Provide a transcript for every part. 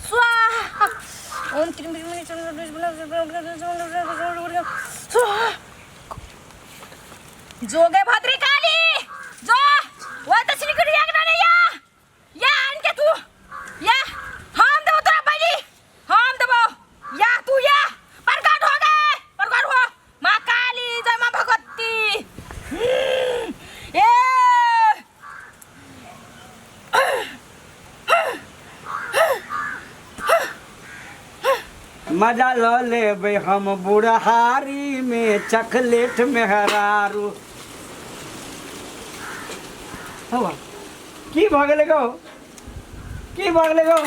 स्वाहा ओम क्रीम स्वाहा। जोगे भद्री काली जो वो तो सिलिगुड़ी आगना नहीं या या आन के तू या हम देबो तोरा बलि हम देबो या तू या प्रकट हो गए प्रकट हो माँ काली जय माँ भगवती। ए मजा ल लेबै हम बुढ़हारी में चॉकलेट में हरारू। हौ, की भऽ गेलै गौ? की भऽ गेलै गौ?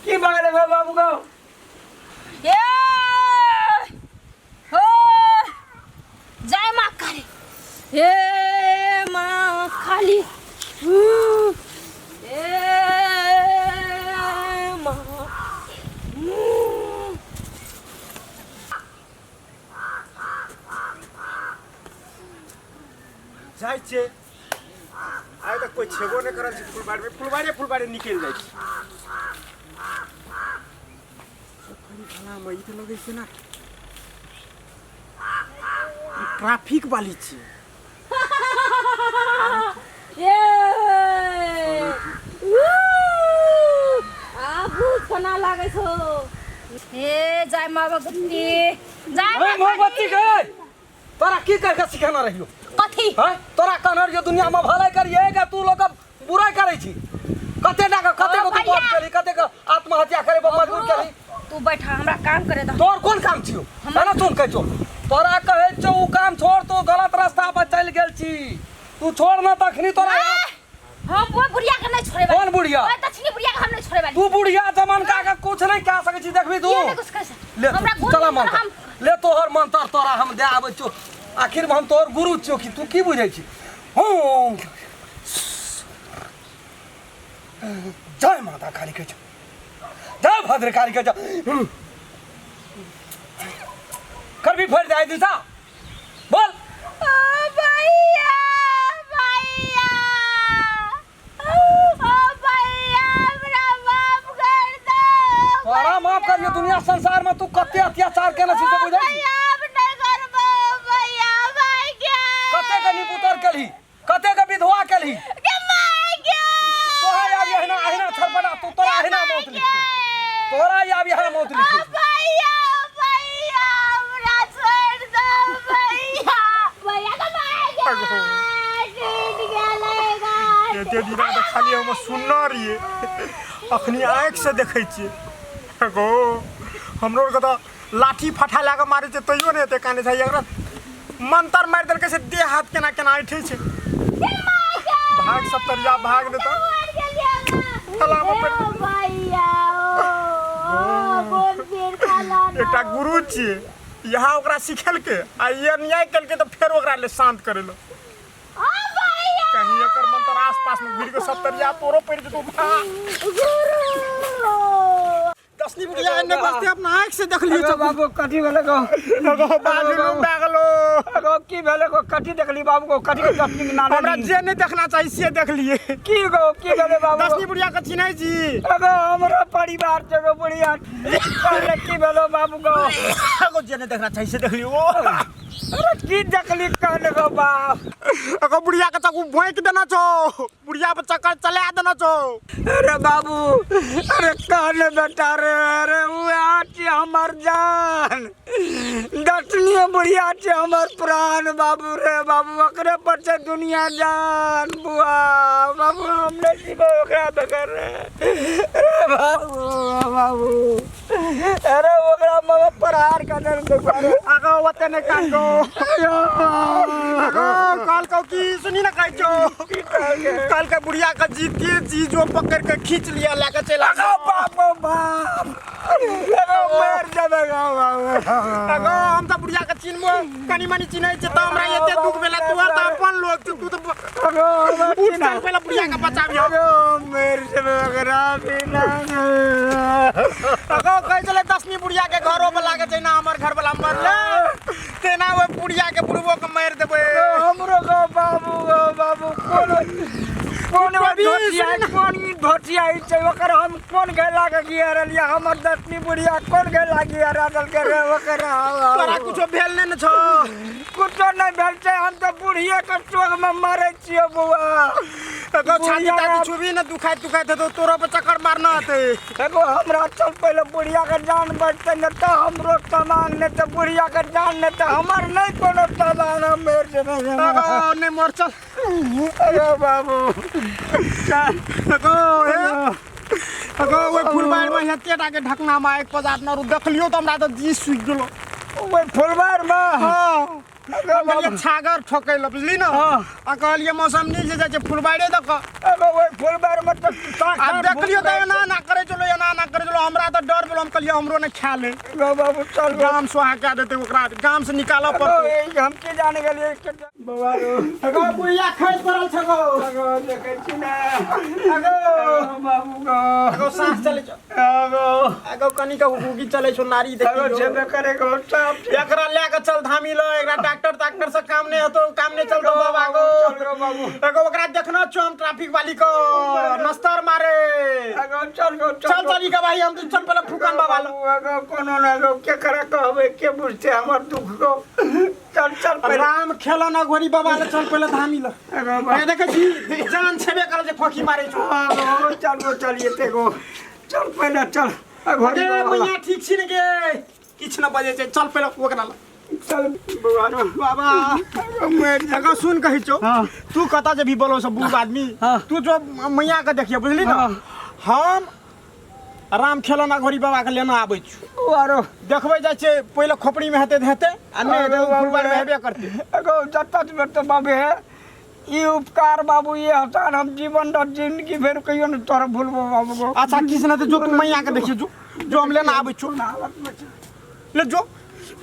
की भऽ गेलै गौ बाबू गौ? ए हो जय माँ काली हे माँ काली ए माँ। जाइ छियै आइ तक कोइ छेबो नहि करल छै फुलबाड़ीमे, फुलबाड़े फुलबाड़े निकलि जाइ छै। फलामे ई तऽ लगै छै ने ई ट्रैफिक वाली छियै। ए आबू कोना लागै छौ? हे जय माँ भगवती, जय माँ भगवती के। तोरा की कह के सिखेने रहियो? कथी हैं? तोरा कहने रहियो दुनिया में भलाई करिए गे, तू लोग बुराई करै छी। कते ना कते को तू भैया। पाप केली, कते के आत्महत्या करे पर मजबूर केली। तू बैठा, हमरा काम करे दे। तोर कोन काम छियो? है ना सुन कहै छौ, तोरा कहै छौ उ काम छोड़, तू गलत रास्ता पर चलि गेल छी, तू छोड़ ना तखनी तोरा। हम वो बुढ़िया के नहीं छोड़े वाली। कौन बुढ़िया? ओए दक्षिणी बुढ़िया के हम नहीं छोड़े वाली। तू बुढ़िया जमानका के कुछ नहीं कह सकै छी, देखबी तू। किया नहीं कुछ कर सकै? ले हमरा तू गुण चला नहीं मंत्र हम ले, तोहर मंत्र तोरा हम दे आबै छौ। आखिर में हम तोहर गुरु छियौ कि तू की बुझै छी? हों जय माता काली कहै छौ, जय भद्र काली कहै छौ। करबी फोड़ि दे आइ दिशा बोल। ओ भैया, भैया, ओ भैया, हमरा माफ कर दो। तोरा माफ करियो? दुनिया संसार में तू कते अत्याचार केने छी से बुझै छी? भैया, अब नहीं करबो भैया, भाई गया। कते के निपुतर केलही, कते के विधवा केलही? के मार गया। तोरा आब एहिना एहिना छरपटा तू, तोरा एहिना मौत लिखतौ, तोरा आब एहिना मौत ओ लिखै। भैया, भैया, हमरा छोड़ दो भैया, भैया के मार गया, टूट गेलै। एते दिना तऽ खाली हम सुनने रहियै, अखनी आँखिसँ देखै छियै गो। हमरो आरके तऽ लाठी फटा लए कऽ मारै छै तैयो नहि एते कानै छै। एकरा मंतर मारि देलकै से देह हाथ केना केना ऐठै छै। भाग सब तरिया भाग, नहि तऽ फलामे पड़ि। एकटा गुरु छियै, इएह ओकरा सिखेलकै आ ई अन्याय केलकै तऽ फेर ओकरा ले शान्त करै लए। कहीं एकर मंतर आस पास में घुरि कऽ सब तरिया तोरो पड़ि जेतौ। भाग दसनी बुढ़िया एने बसते अपना आँख से देख लियो। अगो बाबू, कथी भेलै गो? अगो बाजू भए गेलो। अगो की भेलै गो? कथी देखली बाबू गो? कथी के दसनी के नाम? हमरा जे नहीं देखना चाहिए से देख लिए। की गो, की भेलै बाबू? दसनी बुढ़िया के चिन्है छी? अगो हमरो परिवार छै गो बुढ़िया। कहले की भेलो बाबू गो? अगो जे नहीं देखना चाहिए से देख लियो। अरे की देखली कहले गो बाप? अगो बुढ़िया के चकू भोंक देना छौ, बुढ़िया पर चक्कर चला देना छौ। अरे बाबू, अरे कहले बेटा रे, अरे उहे छी हमर जान, दसनी बुढ़िया छी हमर प्राण बाबू रे बाबू, ओकरे पर छै दुनिया जान बुआ बाबू, हम नहीं जीबो ओकरा बगैर रे। अरे बाबू, बाबू, अरे ओकरा मगर प्रहार कर देल। अगो ओते नहीं काटो। अगो कहल कौ की सुनी ना, कहै छौ कल के बुढ़िया के जीते जी जो पकड़ के खींच लिया, लए के चलि अगो बाप गो बाप, अगो मर जेबै गो बाबू। अगो हम तऽ बुढ़िया के चिन्हबो कनी मनी चिन्है छियै तऽ हमरा एते दुख भेलै। तू तऽ अपन लोग छी, तू तऽ अगो हमरा उठ चिन्ह। चल, पहिले बुढ़िया के बचाबियौ। अगो मर जेबै ओकरा बिना। अगो कहै छलै दसमी बुढ़िया के घरो वाला के जहिना हमर घर वाला मरलै तेना ओहि बुढ़िया के बुढ़बो के मारि देबै। हमरो गो बाबू गो बाबू, कोन कोन अभी धोतिया सुन। कोन धोतिया छै ओकर हम कोन गैला के गिया रहलियै हमर दसनी बुढ़िया कोन गैला गिया रहल के रे ओकर तोरा कुछो भेल नहि ने छौ कुछो नहि भेल छै हम तऽ बुढ़िये के चोग में मरै छियै बौआ एगो छाती बुढ़िया ताती छुबी ने दुखाइत तुखाइत हेतौ तोरो पर चक्कर मारना हेतै एगो हमरा चल पहिले बुढ़िया के जान बचतै ने तऽ हमरो सामान नहि तऽ बुढ़िया के जान नहि तऽ हमर नहि कोनो सामान हम मरि जेबै एगो नहि मर चल अरे बाबू चल एगो हे एगो ओहि फुलबाड़ी में एते टा के ढकना में एक पजात न देखलियो तऽ हमरा तऽ जी सुखि गेलो ओहि फुलबार में हाँ अरे हम कहलियै बाबू छागर ठोकै लए बुझली ने हाँ। आ कहलियै मौसम नीक छै जाइ छै फुलबाड़े दऽ कऽ अरे ओहि फुलबार में तऽ आ साक्षात देखलियो भूत तऽ रहै एना एना करै छलो एना एना करै छलो हमरा तऽ डर भेल हम कहलियै हमरो नहि खा ले छै। गो बाबू चल गो। गाम सोहा कए देतै ओकरा गाम से निकालऽ अगो, पड़तै ई हम की जाने गेलियै के बौआ रो एगो बुढ़िया खसि पड़ल छै गो अगो देखै छी ने एगो अगो बाबू गो एगो साँस चलै छौ अगो एगो कनि के हुगुगी चलै छौ नारी अगो देखी छेबे करे गो साफ छै। एकरा लए कऽ चल धामी ल एकरा डॉक्टर ताक्टर से काम नहि हेतौ काम नहि चलतौ बाबा गो चल गो बाबू एगो ओकरा देखना छौ हम ट्रैफिक वाली को नस्तर मारे अगो चल गो चल चल ई गवाही हम तो चल पहले फुकन बाबा ल बाबू अगो कोनो ना गो केकरा कहबै के बुझते हमर दुख गो चल चल पहिले राम खेलन अघोरी बाबा ल चल पहले धामी ल अगो बाबू ए देखै छी जान छेबे करल छै खोखी मारे छौ अगो चल गो चल एते गो चल पहिले चल अघोरी अरे बाबा मैया ठीक छी ने गे किछु न बजै छै चल पहले ओकरा ल चल बौआ रो बाबा अगो मरि जा एगो सुन कहै छौ हाँ। तू कतऽ जेबही बोलो सब बूढ़ आदमी हाँ। तू जो मैया के देखिए बुझली ना हाँ। हम राम खेलन अघोरी बाबा के लेना आबै छी बौआ रो देखबै जाइ छै पहिले खोपड़ी में हेतै तऽ हेतै आ नहि हेतै तऽ फुलबाड़ी में हेबे करतै अगो जतत में तो बाबे है ई उपकार बाबू ये हसान हम जीवन भर जिंदगी भर कहियो न तोरा भूलबो बाबू गो अच्छा किछु नहि तऽ जो तू मैया के देखिए जो जो हम लेना आबै छौ हालत में छै। ले जो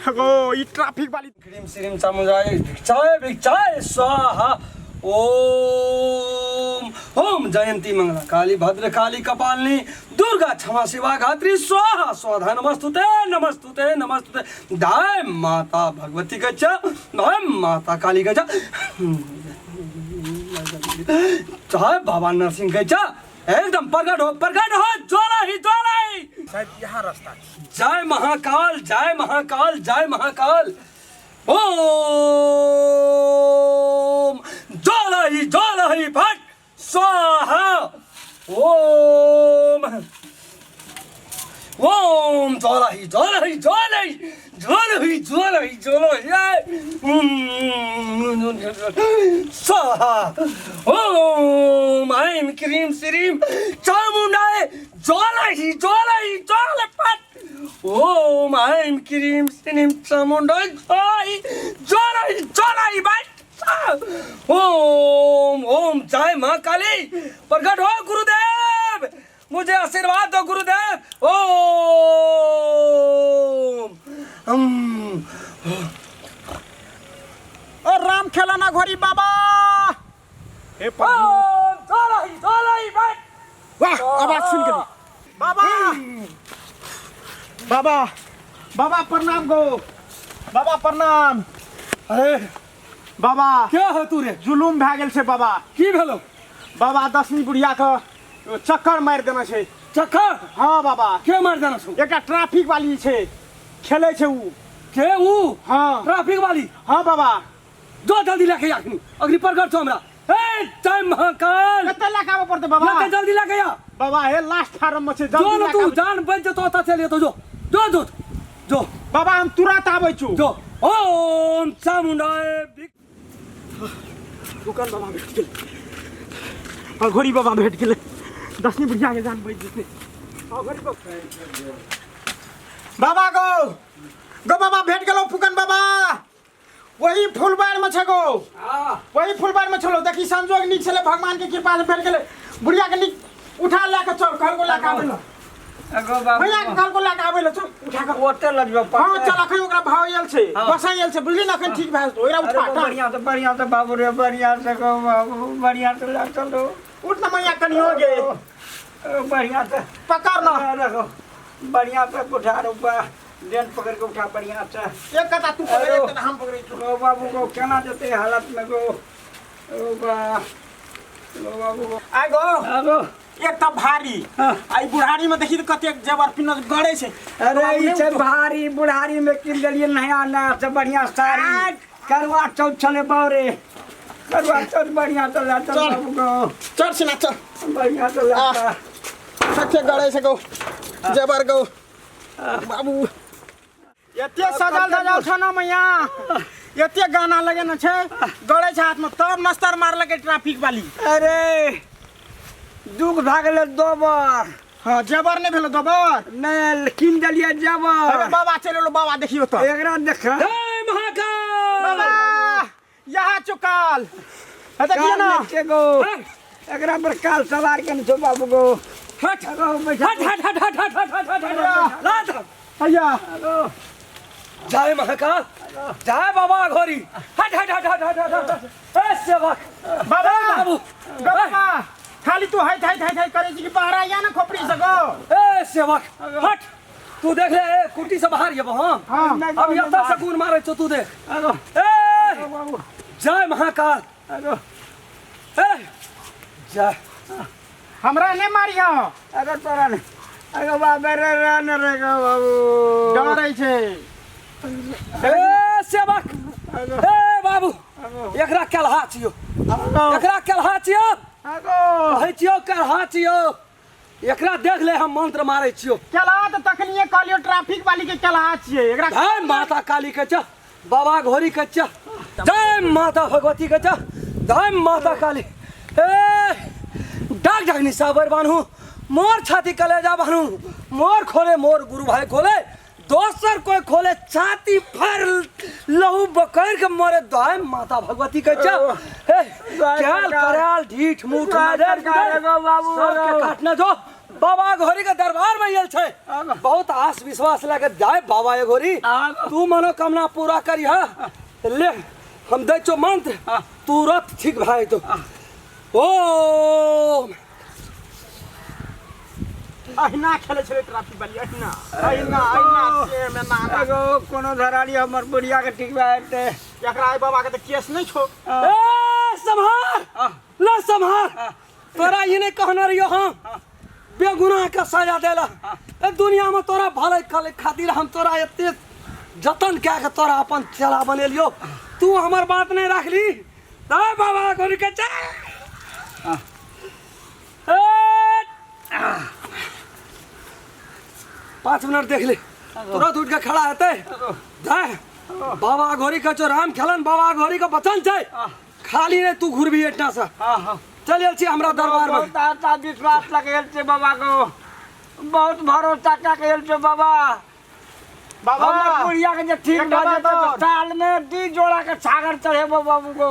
एगो ई ट्रैफिक वाली क्रीम श्रीम चामुण्डाय भिक्षाय भिक्षाय स्वाहा ओम ओम जयंती मंगला काली भद्र काली कपालिनी दुर्गा क्षमा शिवा घात्री स्वाहा स्वाधा नमस्तुते नमस्तुते नमस्तुते जय माता भगवती गच्छ जय माता काली गच्छ जय बाबा नरसिंह गच्छ एकदम प्रकट हो ज्वाला ही ज्वाला ही शायद इएह रास्ता छै जय महाकाल जय महाकाल जय महाकाल ओम ज्वाला ही ज्वाला ही फट स्वाहा ओम ओम ज्वाला ही ज्वाला ही ज्वाला ही ज्वाला ही ज्वाला ही ज्वाला ही स्वाहा ओम ऐं क्रीम श्रीम चामुण्डाय ज्वाला ही ज्वाला ही ज्वाला फट ओम ऐं क्रीम श्रीम चामुण्डाय ज्वाला ही ज्वाला ही ज्वाला ही फट ओम ओम जय माँ काली प्रकट हो गुरुदेव मुझे आशीर्वाद दो गुरुदेव ओम हम ओ राम खेलना घोरी बाबा हे प्रभु ओम ज्वाला ही ज्वाला ही फट वाह आवाज सुन के बाबा बाबा बाबा प्रणाम गो बाबा प्रणाम अरे बाबा क्या है तू रे जुलुम भए गेल छै बाबा की भेलो बाबा दसमी बुढ़िया के चक्कर मारि देने छै चक्कर हाँ बाबा के मार देना छौ एकटा ट्रैफिक वाली छै खेलै छै उ के ऊ हाँ ट्रैफिक वाली हाँ बाबा जो जल्दी लेके अखनी अग्नि प्रकट छौ हमरा ए जय महाकाल कते लए के आबऽ पड़तै बाबा लेके जल्दी लेके आ बाबा हे लास्ट फार्म में छै जो जल्दी न लए तू के आबू। जान बच जतो ओतऽ चलि जेतौ जो जो जो जो बाबा हम तुरंत आबै छु जो ओम चामुण्डाय दुकान बाबा भेट गेलै अघोरी बाबा भेट गेलै दसनी बुढ़िया के जान बचि जेतै अघोरी बाबा बाबा गो गो बाबा भेट गेलौ फुकन बाबा वही फुलबाड़ में छै गो वही फुलबाड़ में छलो देखी संजोग नीक छलै भगवान के कृपा से भेट गेलै बुढ़िया के नीक उठा लए के चल घर को लए के आबै लए एगो बाबू भैया के घर को लए के आबै लए चल उठा के ओते लजबो हाँ चल अखन ओकरा भाव आयल छै बसा आयल छै बुझली ने अखन ठीक भए जेतौ ओकरा अरे उठा वो टांग। बढ़िया से बाबू रे बढ़िया से गो बाबू बढ़िया से ला चलो उठ ना मैया कनी हो गे ओ, बढ़िया से पकड़ ना रखो बढ़िया से उठा रो डेन पकड़ के उठा बढ़िया से एक कता तू पकड़ एक कता हम पकड़ै छी गो बाबू को केना जेते हालत में गो ओ बा गो बाबू गो आ गो आगो एक तऽ भारी आ ई बुढ़ारी में देखी तऽ कतेक जेवर पिनस गड़े छै। अरे ई छै भारी बुढ़ारी में किन देलियै नया नया से बढ़िया साड़ी। करवा चौथ छलै बारे, करवा चौथ बढ़िया चल चल चल। बाबू गो। चल सिना चल। बढ़िया चल। आह। कते गड़े छै गौ जेवर गौ बाबू। एते सजल धजल छौ न मैया, एते गाना लगेने छै, गड़े छै हाथ में तब नस्तर मारलकै ट्रैफिक वाली। अरे दुख भए गेलै दोबर। हाँ जेवर नहीं भेलो दोबर? नहीं, किन देलियै अरे जेवर। बाबा चलि एलो बाबा, देखियो तो एकरा देख। जय महाकाल। बाबा यहाँ चुकाल है, देखियो ना। काल छै गो, एकरा पर काल सवार केने छौ बाबू गो। हट। अगो बैठा। हट हट हट हट हट हट हट हट हट लात। भैया। अगो। जय महाकाल, जय बाबा घोरी। हट हट हट हट हट हट हट। ए सेवक। बाबा। ए बाबू। बाबा खाली तू हाइट हाइट हाइट हाइट करे छी कि बाहर आया ना खोपड़ी से गो। ए सेवक हट, तू देख ले, ए कुटी से बाहर जेबो हम। हाँ। अब एतऽ से गुण मारै छौ तू देख। अगो। ए बाबू। जय महाकाल। अगो। ए जय। हमरा नहीं मारियो। अगो तोरा ने अगो बाबा रे रे न रे गो बाबू। डरै छै। ए सेवक। अगो। ए बाबू। अगो। एकरा केलहा छियो। अगो। एकरा केलहा छियो। अगो। कहै छियो केलहा छियो, एकरा देख ले, हम मंत्र मारै छियो। केला तऽ तखनिये कहलियो ट्रैफिक वाली के केला छियै एकरा। जय माता काली के च, बाबा घोरी के च, जय माता भगवती के च, जय माता काली। ए डाक डाकनी साबर बान्हू, मोर छाती कलेजा बान्हू, मोर खोले मोर गुरु भाई खोले, दोसर कोई खोले छाती फाड़ लहू बकैर के मरे। जय माता भगवती के च। ए क्या कराल ढीठ मूठ जय नजर सरकार गो बाबू। सबके काटना जो बाबा घोरी के दरबार में आयल छै, बहुत आस विश्वास लगे। जाय बाबा ये घोरी, तू मनोकामना पूरा करी। हा ले हम दै छौ मंत्र, तुरंत ठीक भए जेतौ। ओम। अहिना खेलै छलै ट्रैफिक वाली, अहिना अहिना अहिना सेम एना एना। अगो कोनो धराड़ी हमर बुढ़िया के ठीक भए जेतै। एकरा आई बाबा के तऽ केस नहीं छौ। ए सम्हार ल सम्हार, तोरा ई नहीं कहने रहियो हम बेगुनाह के सजा देला। ए दुनिया में तोरा भले खले खातिर हम तोरा एते जतन कए के तोरा अपन चेला बनेलियो, तू हमर बात नहीं राखली। दाय बाबा गोरी के चल। ए 5 मिनट देख ले, तुरंत उठ के खड़ा हेतै। दाय बाबा घोरी के चो, राम खेलन बाबा घोरी के वचन छै, खाली नहीं तू घुरबी एहिठाम से। हाँ हाँ। चल आयल छी हमरा दरबार में। बहुत आशा विश्वास लगेल छै बाबा को, बहुत भरोसा कए के आयल छै बाबा। बाबा हमर बुढ़िया के जे ठीक एकटा भऽ बात जेतै तऽ और। साल में 2 जोड़ा के छागर चढ़ेबो बाबू को।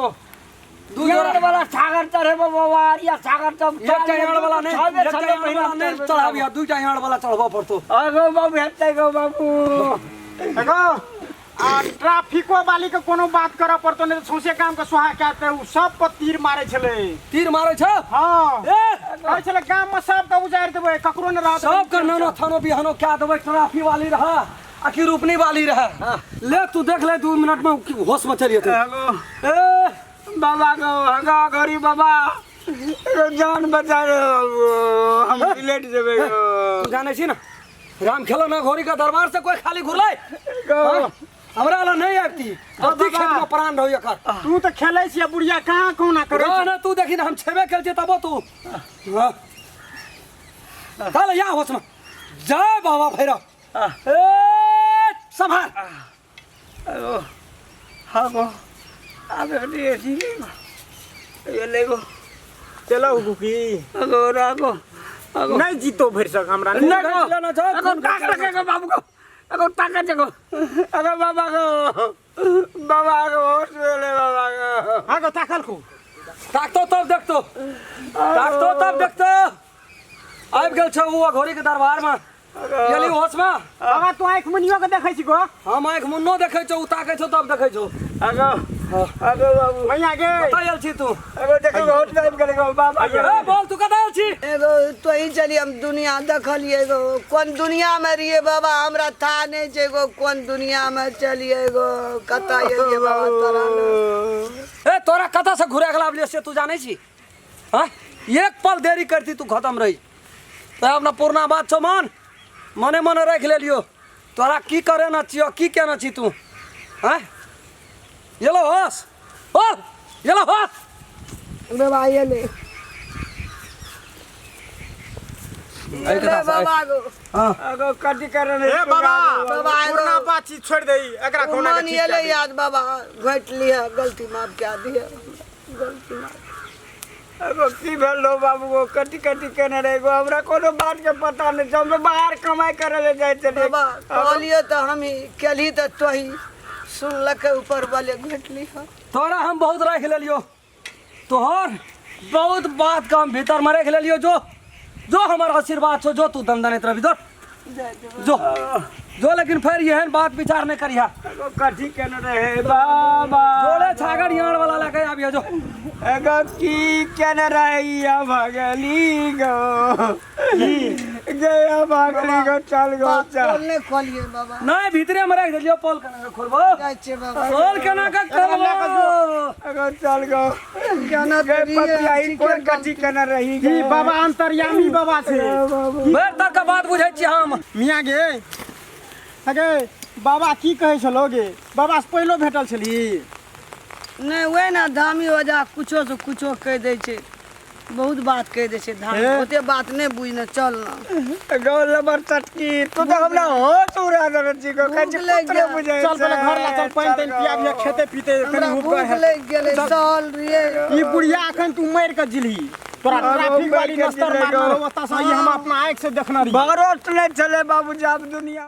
2 जोड़ा यार वाला छागर चढ़ेबो बाबा, या छागर तऽ एकटा यार वाला नहीं, छबे एकटा छबे यार महीना वाला नहीं चढ़ेबो। चढ़ाबिया, 2टा यार वाला चढ़बऽ पड़तो। अगो बाबू हेतै गो बाबू। एगो आ ट्रैफिको वाली के कोनो बात करऽ पड़तो, नहीं तऽ सौंसे काम के सोहा के आते उ सब पर तीर मारे छलै। तीर मारै छौ? हाँ। ए कहै छलै गाम में सबके उजारि देबै, ककरो नहि रहत। सबके नानो थानो बिहानो क्या देबै, ट्रैफिक वाली रहा आ कि रोपनी वाली रहा। ले तू देख ले, 2 मिनट में होश में चलिए तू। अगो ए बाबा गो, हगा गरी बाबा, एगो जान बचा रे बाबू, हम लेट जेबै गो। तू जानै छी ना राम खेलौना घोरी के दरबार से कोई खाली घुरलै? गो। हाँ? हमरा ला नहीं आबती अति खेत में प्राण रहो एकर। तू तऽ खेलै छियै बुढ़िया कहाँ कहुना करै रह ना तू, देखी ना हम छेबे केल छियै तबो तू। हाँ। चल या होश में। जय बाबा भैरव। ए संभाल। अगो हाँ गो, आब एकटी एसी ले ले गो। चलो की अगो रागो अगो। नहीं जीतो भरि सक हमरा। नहीं नहीं गो। ना जाओ, अगो ताक रखे गो बाबू को, अगो ताकत गो, अगो बाबा गो, बाबा गो होश में ले बाबा गो। हाँ गो ताकल को। ताकतो तब देखतो, ताकतो तब देखतो। आबि गेल छौ ओ अघोरी के दरबार में, गेली होश में। बाबा तू आँखि मुनियो के देखै छी गो? हम आँखि मुन्नो देखै छौ, उ ताकै छौ तब देखै छौ। अगो अगो बाबू। मैया गे। कतऽ आयल छी तू? अगो देखो होश में आबि गेलै गो बाबा। ए बोल तू कतऽ आयल छी? एगो तोही चली, हम दुनिया देखलियै गो, कोन दुनिया में रहियै बाबा, हमरा था नहीं छै गो, कोन दुनिया में चलियै गो, कतऽ एलियै बाबा तोरा लग। ए तोरा कतऽ से घुरा के लाबलियै से तू जानै छी? हाँ एक पल देरी करती तू खत्म रही। तो अपना पुरना बात छौ मान मने मने राखि लेलियो। तोरा की करे ना छियो की केना छी तू आँय? एलो होश बोल एलो होश। बाबा एलै। एहि कथा से- बाबा गो। हाँ। अगो कथी करे ए बाबा बाबा, एगो- पुरना बात चीज छोड़ दे एकरा कोना के मान ठीक एलै कए दे। याद बाबा घटि लिह गलती माफ कए दिह गलती माफ। एगो की भेलो बाबू गो कथी कथी केने रहे गो हमरा कोनो बात के पता नहीं छै हम तऽ बाहर कमाइ करे ले जाइ छलियै। बाबा कहलियो तऽ हमही केलही तऽ तोही सुनलकै ऊपर वाले घटि लिह। तोरा हम बहुत राखि लेलियो तोहर बहुत बात के हम भीतर में राखि लेलियो। जो जो हमर आशीर्वाद छौ जो तू दंदनैत रहबी जो जो जो लेकिन फेर एहन बात विचार नहीं करिहा। एगो कथी केने रहे बाबा जोड़े छागर यार वाला लगे आबिया जो एगो की केने रहे या भगली गो गया भगली गो चल गो चल। पोल नहि खोलिए बाबा। नहीं भीतरे में राखि देलियो पोल केना के खोलबो जाइ छियै बाबा। पोल केना के खोलबो एगो चल गो केना गे पतिया ई कोन कथी केने रही की गे बाबा अंतर्यामी बाबा छै। भरि तक के बात बुझै छी हम। मियाँ गे अगे बाबा की कहै छलो गे बाबा से पहिलो भेटल छली? नहि वएह ने धामी ओझा कुछो से कुछो कहि दै छै बहुत बात कहि दै छै धामी ओते बात नहि बुझ ने चल ने। गो लबर चटकी तू तऽ हमरा होश उड़ा देने छी गो कहै छी भूख लागि कुछ नहि गेल। बुझै चल पहिले घर ला चल पानि तानि पिया दिया खेते पीते हमरा कनि भूख हुक्का है। लागि गेलै सहल रहियै। ई बुढ़िया अखन तू मरि के जिलही तोरा ट्रैफिक वाली मरि के नस्तर जिलही मारने गो। रहो ओतऽ से ई हम अपना आँखि से देखने रहियै। भरोस नहि छलै बाबू जाब दुनिया।